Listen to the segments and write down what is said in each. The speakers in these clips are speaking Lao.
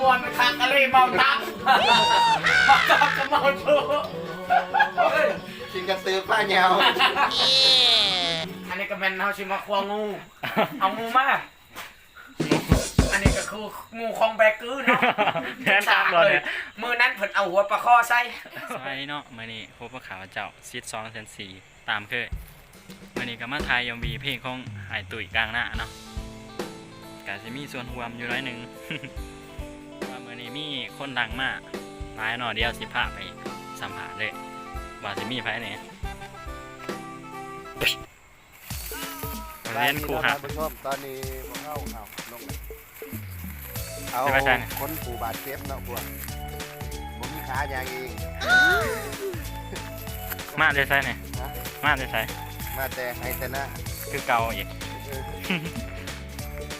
ມ່ວນຄັກອີ່ຫຼີເມົາຕັບ ເມົາຕັບກັບເມົາຈູ. ກິນກະຕືປາເຫຍົາ. ອັນນີ້ກະແມ່ນເຮົາຊິມາຄົວງູ ເອົາງູມາ. ອັນນີ້ກະຄືງູຂອງແບກກືເນາະ. ແມ່ນຄັກເລີຍ. ມື້ນັ້ນເພິ່ນເອົາຫົວປາຄໍໃສ່. ສະບາຍດີເນາະ ມື້ນີ້ພົບກັບຂ້າພະເຈົ້າ ສິດສອງແສນສີ່ ຕາມເຄີຍ. ມື້ນີ້ກະມາຖ່າຍເອັມວີເພງຂອງອ້າຍຕຸ້ຍກາງນາເນາະ ກະຊິມີສ່ວນຮ່ວມຢູ່ໜ້ອຍໜຶ່ງ ວ່າມື້ນີ້ມີຄົນດັງມາຫຼາຍເນາະ. ດຽວຊິພາໄປສຳພາດເລີຍ ວ່າຊິມີໃຜແດ່. ສະບາຍດີເນາະທ່ານຜູ້ຊົມ ຕອນນີ້ພວກເຮົາ ເອົາ ລົງແລ້ວ ເອົາ ຊິໄປໃສນີ້? ຄົນຜູ້ບາດເຈັບເນາະ ພວກບໍ່ມີຂາຍ່າງເອງ. ມາແຕ່ໃສນີ້? ຮະ? ມາແຕ່ໃສ? ມາແຕ່ໄຮ່ແຕ່ນາ ຄືເກົ່າອີກ. ເອີ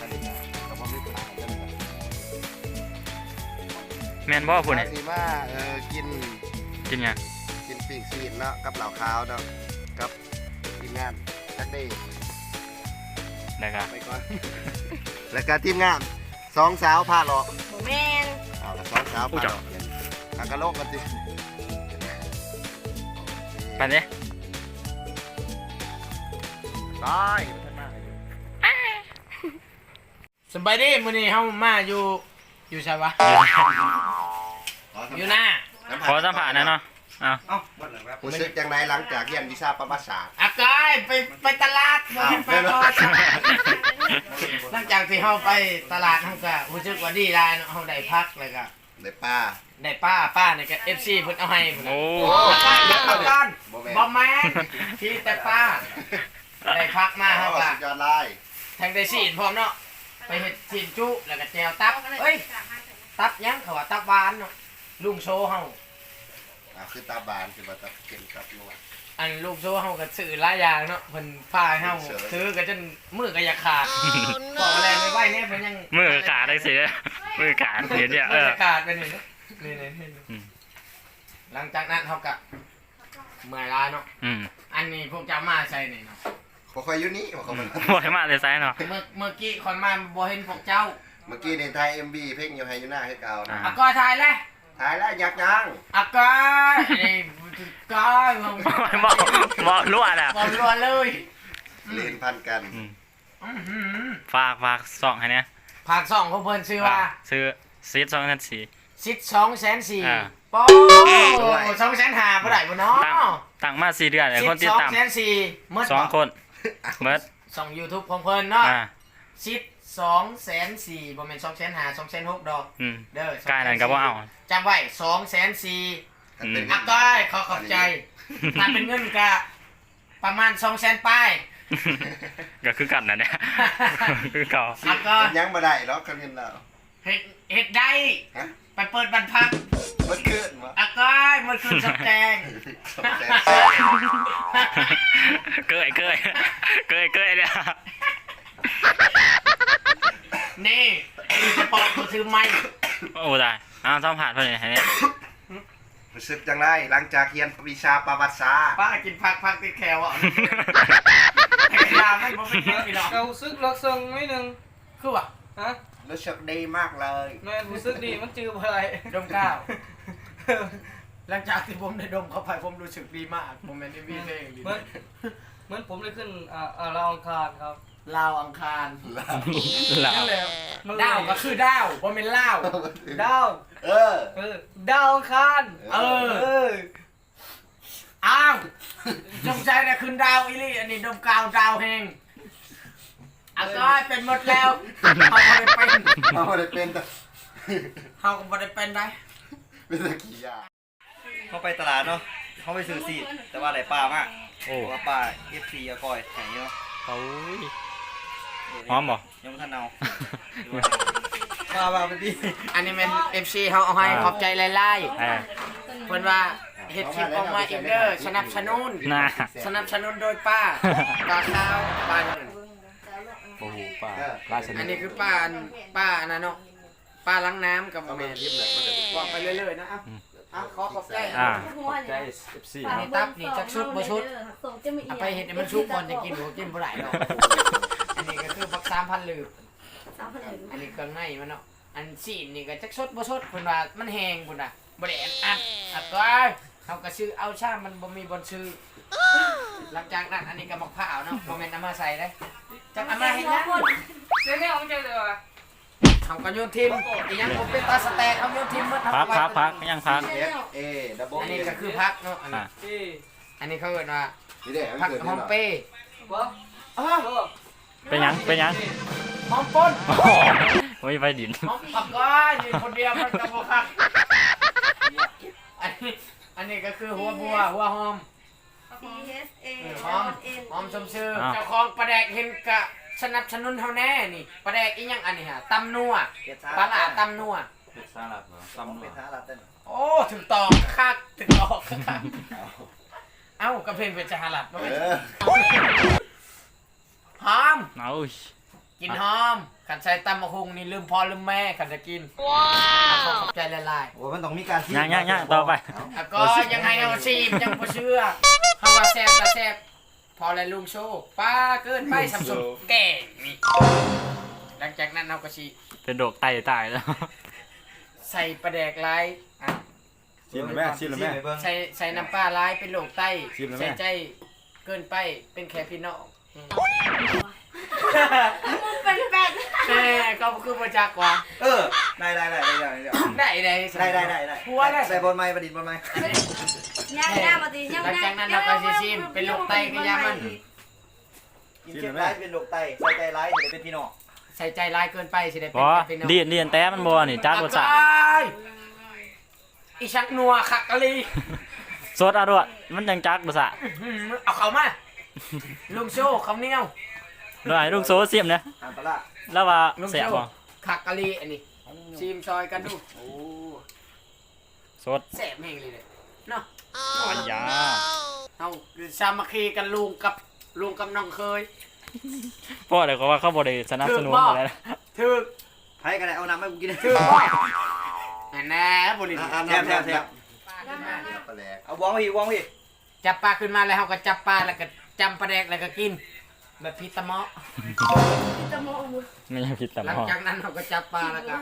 ອັນນີ້ກະບໍ່ມີຂາ ແມ່ນບໍ່ຜູ້ນີ້? ຊິມາ ເອີ ກິນ ກິນຫຍັງ? ກິນປີ້ງຊີ້ນເນາະ ກັບເຫຼົ້າຂາວເນາະ ກັບ ທີມງານຈັກເດ້ ແລ້ວກະ ໄປກ່ອນ ແລ້ວກະທີມງານສອງສາວພາເລາະ. ບໍ່ແມ່ນ ເອົາລະ ສອງສາວພາເລາະ ຫາກະໂລກກັນຕິ. ໄປເດ້ ໄປ. ສະບາຍດີ ມື້ນີ້ເຮົາມາຢູ່ ຢູ່ໃສວະ? ຢູ່ນາ ຂໍສຳພາດແດ່ເນາະ. ເອົ້າ ຮູ້ສຶກຈັ່ງໃດຫຼັງຈາກຮຽນວິຊາປະຫວັດສາດ? ອາກາຍ ໄປ ໄປຕະຫຼາດ. ອ້າວ ໄປ ຫຼັງຈາກທີ່ເຮົາໄປຕະຫຼາດ ເຮົາກະຮູ້ສຶກວ່າດີຫຼາຍເນາະ ເຮົາໄດ້ຜັກ ແລ້ວກະໄດ້ປາ ໄດ້ປາ ປານີ້ກະເອັຟຊີເພິ່ນເອົາໃຫ້ພຸ້ນ. ໂອ້ ອາກາຍ ບໍ່ແມ່ນ ບໍ່ແມ່ນ ມີແຕ່ປາ ໄດ້ຜັກມາ ເຮົາກະ ສຸດຍອດຫຼາຍ ທັງໄດ້ຊີ້ນພ້ອມເນາະ ໄປເຮັດຊີ້ນຈຸ ແລ້ວກະແຈ່ວຕັບ. ເອີຍ ຕັບຫຍັງ ເຂົາວ່າຕັບຫວານເນາະ ລຸງໂຊເຮົາ. ອ້າວ ຄືຕັບຫວານ ຄືວ່າຕັບເຄັມ ຕັບນົວດ. ອັນລຸງໂຊເຮົາກະຊື້ຫຼາຍຢ່າງເນາະ ເພິ່ນພາໃຫ້ເຮົາ ຊື້ກະຈົນມືກະຢາກຂາດ. ບອກແລ້ວໄວໆແດ່ ເພິ່ນຍັງ ມືກະຂາດຈັ່ງຊີ້ເດີ ມືຂາດ ເຫັນຢູ່ ເອີ ມືກະຂາດໄປນີ້ເນາະ ນີ້ໆ ອືມ. ຫຼັງຈາກນັ້ນເຮົາກະ ເມື່ອຍຫຼາຍເນາະ ອືມ. ອັນນີ້ພວກເຈົ້າມາໃສນີ້ເນາະ? ພວກຂ້ອຍຢູ່ນີ້ ພວກຂ້ອຍ ອືມ ບໍ່ໄດ້ມາແຕ່ໃສເນາະ ເມື່ອ ເມື່ອກີ້ຂ້ອຍມາບໍ່ເຫັນພວກເຈົ້າ. ເມື່ອກີ້ນີ້ຖ່າຍເອັມວີເພງຢູ່ໄຮ່ຢູ່ນາຄືເກົ່ານະ. ອາ ອາກອຍ ຖ່າຍແລ້ວ ຖ່າຍແລ້ວ ຢາກຫຍັງ? ອາກອຍ ນີ້ກອຍ ເວົ້າ ເວົ້າ ເວົ້າລົວແລ້ວ ເວົ້າລົວເລີຍ ຫຼິ້ນພັນກັນ ອືມ. ຝາກ ຝາກຊ່ອງໃຫ້ແດ່ ຝາກຊ່ອງຂອງເພິ່ນ ຊື່ວ່າ ອ່າ ຊື່ ສິດສອງແສນສີ່ ສິດສອງແສນສີ່ ອ່າ ໂອ້ ໂອ້ຍ ສອງແສນຫ້າບໍ່ໄດ້ບໍ່ເນາະ? ຕັ້ງ ຕັ້ງມາສີ່ເດືອນ ຄົນຕິດຕາມສອງແສນສີ່ ໝົດສອງຄົນ ໝົດ ຊ່ອງຢູທູບຂອງເພິ່ນເນາະ ອ່າ ສິດສອງແສນສີ່ ບໍ່ແມ່ນສອງແສນຫ້າ ສອງແສນຫົກດອກ ອືມ ເດີ ກາຍນັ້ນກະບໍ່ເອົາ ຈຳໄວ້ ສອງແສນສີ່ ອືມ. ອາກອຍ ຂໍຂອບໃຈ ຖ້າເປັນເງິນກະ ປະມານສອງແສນປາຍ ກະຄືກັນນັ້ນແຫຼະ ຄືເກົ່າ ອາກອຍ ຍັງບໍ່ໄດ້ດອກ ຄັນເງິນລາວ ເຮັດ ເຮັດໄດ້ ຮະ ໄປເປີດບ້ານພັກ ເບິດຄືນບໍ່? ອາກອຍ ເບິດຄືນສອດແຈ້ງ ສອດແຈ້ງ ເກີຍ ເກີຍ ເກີຍ ເກີຍເລີຍ ນີ້ ສະເພາະຜູ້ຖືໄມ ໂອ້ ຕາຍ ເອົາ ສຳພາດເພິ່ນໃຫ້ແດ່. ຮູ້ສຶກຈັ່ງໃດຫຼັງຈາກຮຽນວິຊາປະຫວັດສາດ? ປ້າກິນຜັກ ຜັກຕິດແຂ້ວ ເວົ້າ ຢາມັນບໍ່ເປັນຫຍັງພີ່ນ້ອງ ກະຮູ້ສຶກເລິກເຊິ່ງໜ້ອຍໜຶ່ງ ຄືວ່າ ຮະ? ຮູ້ສຶກດີມາກເລີຍ ແມ່ນ ຮູ້ສຶກດີ ມັນຈື່ບໍ່ໄດ້ ດົມກ້າວ ຫຼັງຈາກທີ່ຜົມໄດ້ດົມເຂົ້າໄປ ຜົມຮູ້ສຶກດີມາກ ບໍ່ແມ່ນເອັມວີເພງ ເໝືອນ ເໝືອນຜົມໄດ້ຂຶ້ນ ອ່າ ອ່າ ລາວອັງຄານຄັບ. ລາວອັງຄານ ລາວ ດາວກະຄືດາວ ບໍ່ແມ່ນລາວ ດາວ ເອີ ເອີ ດາວອັງຄານ ເອີ ເອີ ອ້າວ ສົງໄສໄດ້ຂຶ້ນດາວອີ່ຫຼີ ອັນນີ້ດົມກ້າວດາວແຮງ ອາກອຍເປັນໝົດແລ້ວ ເຮົາບໍ່ໄດ້ເປັນ ເຮົາບໍ່ໄດ້ເປັນ ເຮົາກະບໍ່ໄດ້ເປັນໃດ ເປັນແຕ່ຂີ້ຢາ. ເຮົາໄປຕະຫຼາດເນາະ ເຮົາໄປຊື້ຊີ້ນ ແຕ່ວ່າໄດ້ປາມາ ໂອ້ ເພາະວ່າປາເອັຟຊີອາກອຍໃຫ້ເນາະ ໂອ້ຍ ຫອມບໍ່? ຍັງບໍ່ທັນເອົາ ປາວ່າເປັນດີ ອັນນີ້ແມ່ນເອັຟຊີເຮົາເອົາໃຫ້ ອ່າ ຂອບໃຈຫຼາຍໆ ອ່າ ເພິ່ນວ່າເຮັດຄລິບອອກມາອີກເດີ ສະໜັບສະໜູນ ສະໜັບສະໜູນໂດຍປາ ປາຂາວ ປາ ບໍ່ຮູ້ປາ ປາສະໜູນ ອັນນີ້ຄືປາ ປາອັນນັ້ນເນາະ ປາຫຼັງນ້ຳກະບໍ່ແມ່ນ ເວົ້າໄປເລື້ອຍໆນະ ອາ ອາ ຂໍຂອບໃຈ ອ່າ ຂອບໃຈເອັຟຊີ ອັນນີ້ຕັບນີ້ຈັກສຸກບໍ່ສຸກ ເອົາໄປເຮັດໃຫ້ມັນສຸກກ່ອນຈັ່ງກິນ ບໍ່ກິນບໍ່ໄດ້ດອກ ອັນນີ້ກະຄືບັກສາມພັນລືບ ສາມພັນລືບ ອັນນີ້ເຄື່ອງໃນມັນເນາະ ອັນຊີ້ນນີ້ກໍຈັກສົດບໍ່ສົດ ເພິ່ນວ່າມັນແຫ້ງພຸ້ນນະ ບໍ່ໄດ້ອັດ ອັດ ອັດ ໂອ້ຍ ເຮົາກໍຊື້ເອົາຊ້ຳ ມັນບໍ່ມີບ່ອນຊື້. ຫຼັງຈາກນັ້ນ ອັນນີ້ກໍໝາກພ້າວເນາະ ບໍ່ແມ່ນເອົາມາໃສ່ເດ້ ຈັກເອົາມາເຮັດຫຍັງ ເຮົາກໍໂຍນຖິ້ມ ອີຫຍັງບໍ່ເປັນຕາສະແຕກ ເຮົາໂຍນຖິ້ມໝົດ ເຮົາ ຜັກ ເອົາໄວ້ ຜັກ ຜັກ ຫຍັງຜັກ ເອັຟ ເອ ດັບເບິນ ອັນນີ້ກໍຄືຜັກເນາະ ອັນນີ້ ອ່າ ອັນນີ້ເຂົາເອີ້ນວ່າ ນີ້ເດ້ ຜັກຫອມເປ ບໍ່ ເອີ ເປັນຫຍັງ ເປັນຫຍັງ ຫອມປົ່ນ ໂອ້ຍ ໄປດິນ ຫອມຜັກ ໂອ້ຍ ຢູ່ຄົນດຽວມັນກໍບໍ່ຄັກ ອັນນີ້ ອັນນີ້ກໍຄືຫົວບົວ ຫົວຫອມ ຊີເອັດເອ ເອີ ຫອມ ເອັນ ຫອມຊົມຊື່ ອ້າວ ເຈົ້າຂອງປາແດກເຫັນກະສະໜັບສະໜູນເຮົາແດ່ນີ້ ປາແດກອີຫຍັງອັນນີ້ຫະ ຕຳນົວ ເຮັດສະ ປາຫຼ້າຕຳນົວ ເຮັດສະຫຼັດເນາະ ຕຳນົວ ເຮັດສະຫຼັດເດ້ ໂອ້ ຖືກຕ້ອງຄັກ ຖືກຕ້ອງຄັກ ເອົ້າ ເອົ້າ ກໍເພງເປັນສະຫະລັດ ເອີ ຫອມ ເອົາ ກິນຫອມ ຄັນໃສ່ຕຳບັກຫຸ່ງນີ້ລືມພໍ່ລືມແມ່ ຄັນຈະກິນ ວ້າວ ຂອບໃຈຫຼາຍໆ ໂອ້ ມັນຕ້ອງມີການຊີມ ຍັງໆໆ ຕໍ່ໄປ ແລ້ວກໍຍັງໃຫ້ເຮົາຊີມ ຍັງບໍ່ເຊື່ອ ເຮົາວ່າແຊບກໍແຊບ ພໍແລ້ວລຸງໂຊ ປ້າ ເກີນໄປ ຊ່ຳສົມແກງນີ້ ຫຼັງຈາກນັ້ນເຮົາກໍຊິ ເປັນໂລກໄຕຕາຍແລ້ວ ໃສ່ປາແດກຫຼາຍ ອ່ະ ຊີມແມ່ ຊີມແມ່ ໃສ່ ໃສ່ນ້ຳປາຫຼາຍເປັນໂລກໄຕ ຊີມແມ່ ໃສ່ໃຈເກີນໄປເປັນແຄ່ພີ່ນ້ອງ ມຸມເປັນແຟນ ແຕ່ເຂົາຄືບໍ່ຈັກວ່າ ເອີ ໄດ້ໆໆ ໄດ້ ໄດ້ ໄດ້ ໄດ້ ໄດ້ ຫົວເລີຍ ໃສ່ບ່ອນໃໝ່ ປະດິດບ່ອນໃໝ່ ຍ່າງໆ ບັດນີ້ ຫຼັງຈາກນັ້ນເຮົາກໍຊິຊີມ ເປັນໂລກໄຕກໍຢ່າມັນ ກິນເຄັມຫຼາຍຊິເປັນໂລກໄຕ ໃສ່ໃຈຫຼາຍຊິໄດ້ເປັນພີ່ນ້ອງ ໃສ່ໃຈຫຼາຍເກີນໄປຊິໄດ້ເປັນ ບໍ່ ພີ່ນ້ອງ ລີ້ນ ລີ້ນແຕ່ມັນບໍ່ນີ້ ຈັກລົດຊາດ ອາກາຍ ອີສັກນົວຄັກອີ່ຫຼີ ສົດເອົາໂລດ ມັນຈັ່ງຈັກລົດຊາດ ອື ເອົາເຂົ້າມາ ລຸງໂຊ ເຂົ້າໜຽວ ລະໃຫ້ລຸງໂຊຊີມແດ່ ອາປາລາ ລະວ່າແຊບບໍ່ ຄັກອີ່ຫຼີອັນນີ້ ຊີມຊ່ອຍກັນດູ ໂອ້ ສົດ ແຊບແຮງອີ່ຫຼີເດ້ເນາະ ອັນຢາ ເຮົາສາມັກຄີກັນລຸງກັບ ລຸງກັບນ້ອງເຄີຍ ພໍແລ້ວ ເຂົາວ່າເຂົາບໍ່ໄດ້ສະໜັບສະໜູນ ຖືກບໍ່ ແລ້ວ ຖືກ ໃຜກໍໄດ້ເອົານ້ຳໃຫ້ກູກິນ ຖືກບໍ່ ແນ່ໆ ບໍ່ຫຼິ້ນ ອ່າ ແຊບໆ ແຊບ ເອົາບ່ວງໄວ້ ບ່ວງໄວ້ ຈັບປາຂຶ້ນມາແລ້ວ ເຮົາກໍຈັບປາ ແລ້ວກໍຈ້ຳປາແດກ ແລ້ວກໍກິນ ແບບຜິດຕາເໝາະ ຜິດຕາເໝາະ ແມ່ນຫຍັງຜິດຕາເໝາະ ຫຼັງຈາກນັ້ນເຮົາກໍຈັບປາແລ້ວກໍ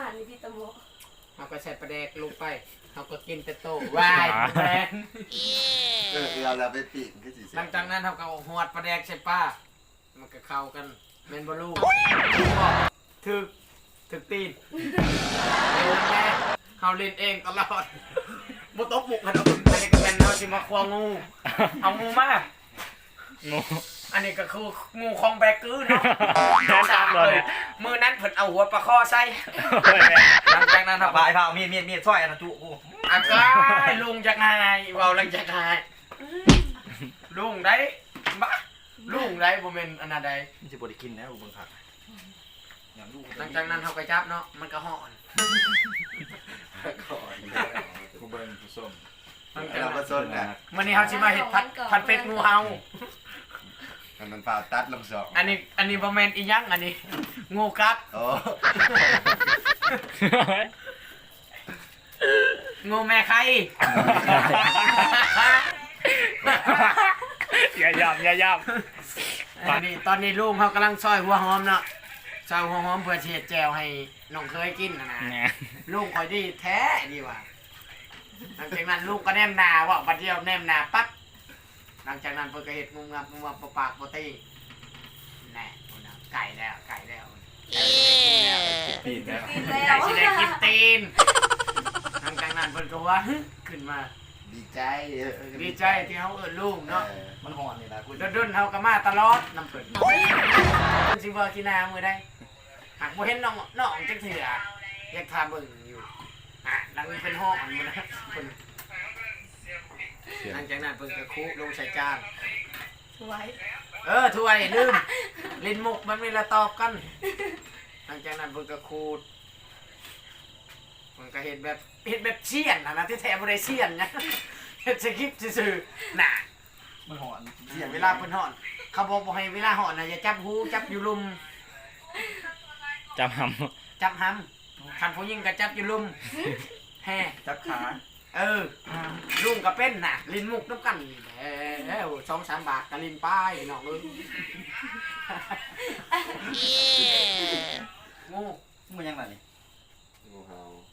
ເຮົາກໍໃສ່ປາແດກລົງໄປ ເຮົາກໍກິນແຕ່ໂຕ ວ້າຍ ບໍ່ແມ່ນ ເອີ ເອົາແລ້ວໄປປີ້ງຄືຊິແຊບ ຫຼັງຈາກນັ້ນເຮົາກໍຫວດປາແດກໃສ່ປາ ມັນກໍເຂົ້າກັນ ແມ່ນບໍ່ລູກ? ຖືກ ຖືກຕີນ ເຮົາຫຼິ້ນເອງຕະຫຼອດ ບໍ່ຕົບມຸກຫັ້ນດອກ ອັນນີ້ກໍແມ່ນເຮົາຊິມາຄົວງູ ເອົາງູມາ ງູ ອັນນີ້ກໍຄືງູຂອງແບກກືເນາະ ແມ່ນຈັກໂລດ ມື້ນັ້ນເພິ່ນເອົາຫົວປາຄໍໃສ່ ໂອ້ຍ ແມ່ນ ຫຼັງຈາກນັ້ນເຮົາ ພາຍ ພາຍ ມີດ ມີດ ມີດ ຊອຍອັນນັ້ນຈຸກູ ອາກາຍ ລຸງຢາກຫາຍ ເວົ້າແລ້ວຢາກຫາຍ ລຸງໄດ໋ ບະ ລຸງໄດ໋ ບໍ່ແມ່ນອັນນັ້ນໃດ໋ ມັນຊິບໍ່ໄດ້ກິນແລ້ວ ເບິ່ງຄັກ ຫຼັງຈາກນັ້ນເຮົາກໍຈັບເນາະ ມັນກໍຮ້ອນ ຮ້ອນ ຜູ້ເບິ່ງຜູ້ຊົມ ຫຼັງຈາກນັ້ນ ມື້ນີ້ເຮົາຊິມາເຮັດຜັດ ຜັດເຜັດງູເຫົ່າ ອັນນັ້ນຟ້າວຕັດລົງສອງ ອັນນີ້ ອັນນີ້ບໍ່ແມ່ນອີຫຍັງ ອັນນີ້ງູກັດ ໂອ້ ງູແມ່ໄຂ່ ຢ່າຢາມ ຢ່າຢາມ ຕອນນີ້ ຕອນນີ້ລຸງເຮົາກຳລັງຊອຍຫົວຫອມເນາະ ຊອຍຫົວຫອມເພື່ອຊິເຮັດແຈ່ວໃຫ້ນ້ອງເຂີຍກິນຫັ້ນນະ ແນ່ ລຸງຂ້ອຍດີແທ້ ດີວ່າ ຫຼັງຈາກນັ້ນລຸງກໍແນມໜ້າ ເວົ້າບັດດຽວແນມໜ້າປັບ ຫຼັງຈາກນັ້ນເພິ່ນກໍເຮັດງຸບງັບງຸບງັບ ບໍ່ປາກບໍ່ຕີ ແນ່ ໃກ້ແລ້ວ ໃກ້ແລ້ວ ໃກ້ຊິໄດ້ກິນແລ້ວ ໃກ້ຊິໄດ້ກິນຕີນ ຫຼັງຈາກນັ້ນເພິ່ນກໍຫົວຮຶຂຶ້ນມາ ດີໃຈ ດີໃຈທີ່ເຮົາເອີ້ນລຸງເນາະ ເອີ ມັນຮ້ອນນີ້ລະ ດົນໆເຮົາກໍມາຕະຫຼອດນຳເພິ່ນ ເພິ່ນຊິບໍ່ຂີ້ໜ້າມື້ໃດ ຫາກບໍ່ເຫັນນ້ອງ ນ້ອງຈັກເທື່ອ ຢາກຖ້າເບິ່ງຢູ່ ອ່າ ນັ່ງເປັນຫ້ອງ ເພິ່ນ ຫຼັງຈາກນັ້ນເພິ່ນກໍຄຸລົງໃສ່ຈານ ຖ້ວຍ ເອີ ຖ້ວຍ ລືມ ຫຼິ້ນມຸກແບບນີ້ລະຕອບກັນ ຫຼັງຈາກນັ້ນເພິ່ນກໍຂູດ ມັນກໍເຮັດແບບ ເຮັດແບບຊຽນຫັ້ນນະ ທີ່ແທ້ບໍ່ໄດ້ຊຽນຫຍັງ ເຮັດສະກິບຊື່ໆ ໜ້າ ມັນຮ້ອນ ເວລາເພິ່ນຮ້ອນ ເຂົາບອກບໍ່ໃຫ້ເວລາຮ້ອນນະ ຢ່າຈັບຫູ ຈັບຢູ່ລຸ່ມ ຈັບຫຳ ຈັບຫຳ ຄັນຜູ້ຍິງກໍຈັບຢູ່ລຸ່ມ ແຮ ຈັບຂາ ເອີ ລຸງກໍເປັນນະ ຫຼິ້ນມຸກນຳກັນແຫຼະ ສອງສາມບາດກໍຫຼິ້ນໄປ ພີ່ນ້ອງເອີຍ ງູ ງູຫຍັງລະນີ້?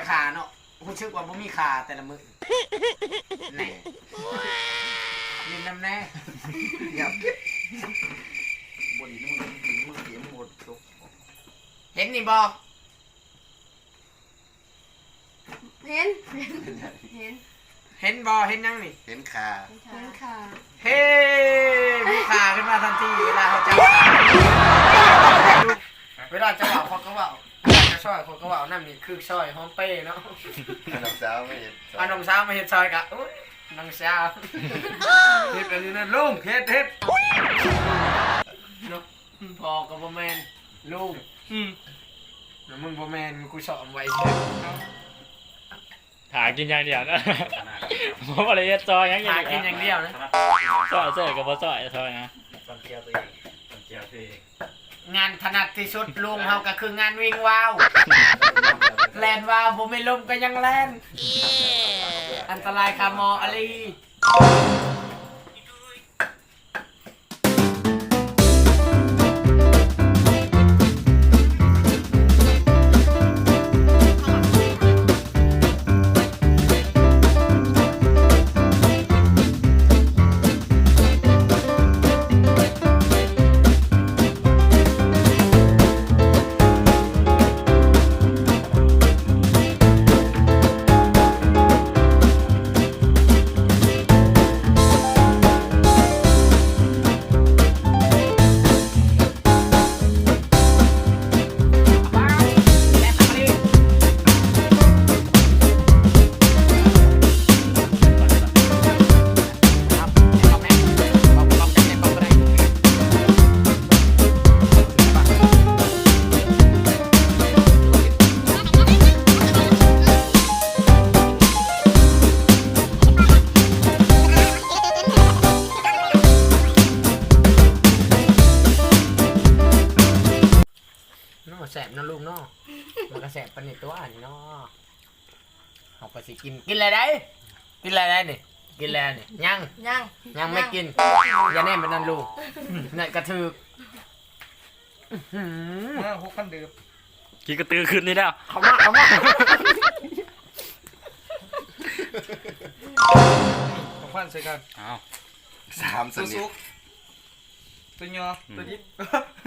ຍຂ້າເນາະ ຮູ້ສຶກວ່າບໍ່ມີຄ່າແຕ່ລະມື້. ແນ່ ຫຼິ້ນນຳແນ່. ຢ່າ ບໍ່ດີນຳມຶງ ມຶງເກມບໍ່ຕົກ. ເຫັນນີ້ບໍ່? ເຫັນ ເຫັນ ເຫັນ ເຫັນບໍ່? ເຫັນຫຍັງນີ້? ເຫັນຂ້າ ເຫັນຂ້າ ເຫັນຂ້າ. ເຮີ ມີຄ່າຂຶ້ນມາທັນທີ ເວລາເຮົາຈັບ ເວລາຈະເວົ້າເຂົາກໍເວົ້າ ເວລາຈະຊ່ອຍເຂົາກໍເວົ້ານຳ. ນີ້ຄືຊ່ອຍຫອມເປ້ເນາະ ນ້ອງສາວມາເຮັດຊ່ອຍ ເອົານ້ອງສາວມາເຮັດຊ່ອຍກະ ໂອ້ຍ ນ້ອງສາວ ເຮັດອັນນີ້ນະ ລຸງ ເຮັດ ເຮັດເນາະ. ພໍ່ກໍບໍ່ແມ່ນ ລູກ ອືມ ແລ້ວມຶງບໍ່ແມ່ນ ກູສອມໄວ້ ຖ້າກິນຢ່າງດຽວນະ ບໍ່ໄດ້ເຮັດຊ່ອຍຫຍັງ ຖ້າກິນຢ່າງດຽວນະ ຊ່ອຍເສີຍກໍບໍ່ຊ່ອຍ ຊ່ອຍນະ ງານຖະໜັດທີ່ສຸດລຸງເຮົາກໍຄືງານວິ່ງວາວ ແລ່ນວາວ ບໍ່ມີລົມກໍຍັງແລ່ນ ອັນຕະລາຍຄາໝໍອະລີ. ເນາະ ແຊບເນາະລູກເນາະ ມັນກໍແຊບປານນີ້ຕົວະນີ້ເນາະ. ເຮົາກໍຊິກິນ ກິນແລ້ວໃດ໋ ກິນແລ້ວໃດ໋ນີ້ ກິນແລ້ວນີ້ ຍັງ ຍັງ ຍັງ ຍັງໄມ່ກິນ ຢ່າແນມປານນັ້ນລູກ ນັ້ນກະຖືກ. ອືຫື ມາ ຫົກພັນ ດື່ມ ຂີ້ກະຕືຂຶ້ນນີ້ແລ້ວ ເຂົ້າມາ ເຂົ້າມາ ຫົກພັນ ໃສ່ກັນ ອ້າວ ສາມຊະນິດ ຕົວຍໍ ອືມ ຕົວດິບ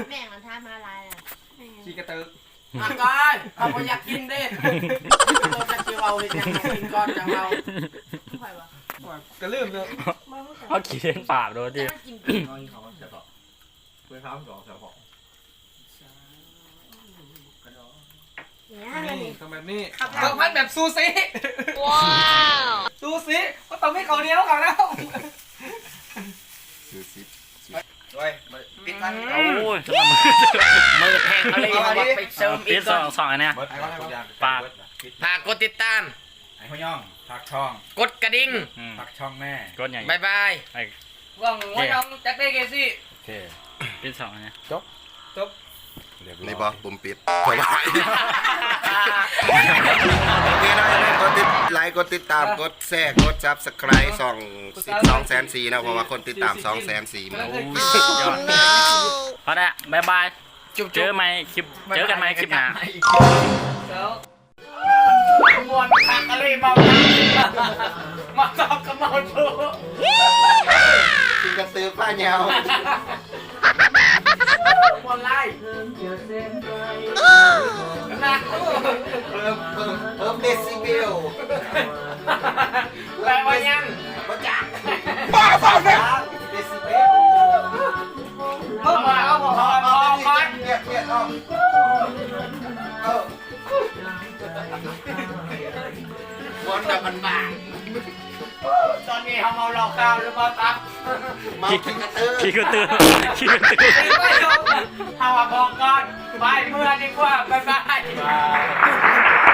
ແມ່ງມັນທາມາຫຼາຍອະ ຂີ້ກະຕຶກ ອາກາຍ ເຮົາບໍ່ຢາກກິນເດ້ ເຈົ້າຊິເວົ້າເຮັດຫຍັງ ກິນກ່ອນຈັ່ງເວົ້າ ຂ້ອຍວ່າ ຂ້ອຍກໍລືມເນາະ ເຮົາຂີ້ເຫັນປາກໂດດຕິ ເຮົາກິນ ເຮົາກິນເຂົ້າແຊບເພາະ ເປີດສາມສອງແຊບເພາະ ນີ້ ຕ້ອງແບບນີ້ ເຂົ້າພັນແບບຊູຊິ ວ້າວ ຊູຊິ ມັນຕ້ອງມີເຂົ້າໜຽວເຂົ້ານ້ຳ ຊູຊິ ໂອ້ຍ ປິດທັນ ໂອ້ຍ ມືແພງເອົາເລີຍ ເອົາເລີຍ ໄປເສີມອີກ ປິດສອງ ສອງອັນເນີ້ຍ ຝາກ ຝາກກົດຕິດຕາມ ໄອ້ຫົວຍອງ ຝາກຊ່ອງ ກົດກະດິ່ງ ອືມ ຝາກຊ່ອງແນ່ ກົດຫຍັງ ບາຍບາຍ ໄອ້ ວ່າງຫົວຍອງຈັກເດ້ເກຊີ້ ໂອເຄ ປິດສອງອັນເນີ້ຍ ຈົບ ຈົບ ຮຽບຮ້ອຍ ນີ້ບໍ່ ປຸ່ມປິດ ໂອເຄເນາະ ຢ່າລືມກົດຕິດໄລ ກົດຕິດຕາມ ກົດແຊ ກົດຊັບສະໄຄຣບ໌ ຊ່ອງສິບສອງແສນສີ່ເນາະ ເພາະວ່າຄົນຕິດຕາມສອງແສນສີ່ໝົດ ໂອ້ຍ ສຸດຍອດ ພໍແລ້ວ ບາຍບາຍ ຈຸບໆ ເຈີໃໝ່ຄລິບ ເຈີກັນໃໝ່ຄລິບໜ້າ ເຈົ້າ. ມ່ວນຄັກອີ່ຫຼີ ເມົາ ມາຕອບກັບເມົາໂທ ກິນກະຕື່ພາຍາວ ມ່ວນຫຼາຍ ໜັກ ເພີ່ມ ເພີ່ມ ເພີ່ມເດຊິເບວ ແປວ່າຫຍັງ? ບໍ່ຈັກ ບ້າ ເດຊິເບວ ເພີ່ມ ເອົາ ເອົາ ເອົາ ເອົາ ເອົາ ວຽດ ວຽດ ອອກ ເອີ. ວນກັບບັນບາ ຕອນນີ້ເຮົາເມົາເຫຼົ້າຂາວຫຼືເມົາຕັບ? ເມົາຂີ້ກະຕື ຂີ້ກະຕື ຂີ້ກະຕື ເຮົາວ່າພໍກ່ອນ ໄປເມືອດີກວ່າ ບາຍບາຍ.